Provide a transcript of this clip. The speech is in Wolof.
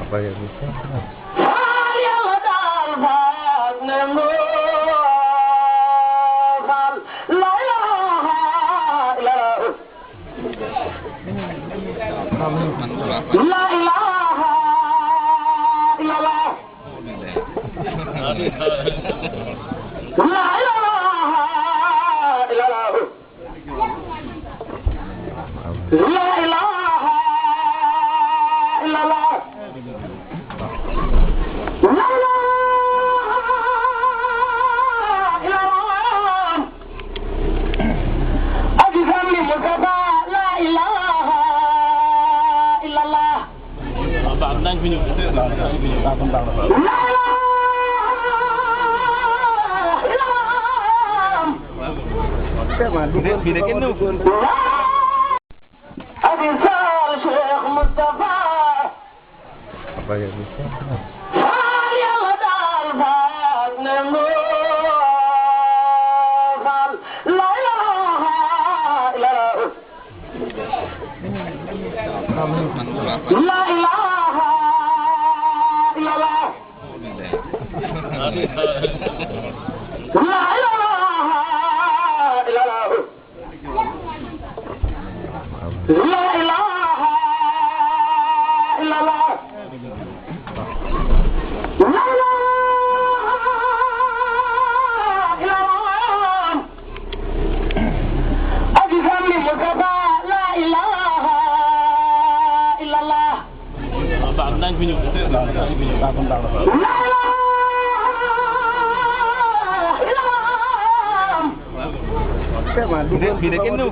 Bayar bisa. La ilaha illallah. La ilaha illallah. La ilaha illallah. La ilaha illallah. Ajizani Mustafa la ilaha illallah. Baax nañ fi ñëw. Bi de kenn ñëw. Abisar Cheikh Mustafa. Bayar bisa. Yàlla daal faat na ngoofal. La ilaha illallah. La ilaha illallah. La ilaha illallah. La ilaha illallah. La ilaha illallah. Ajizani Mustafa la ilaha illallah. Baax nañ fi ñëw. La ilaha illallah. Bi de kenn ñëw.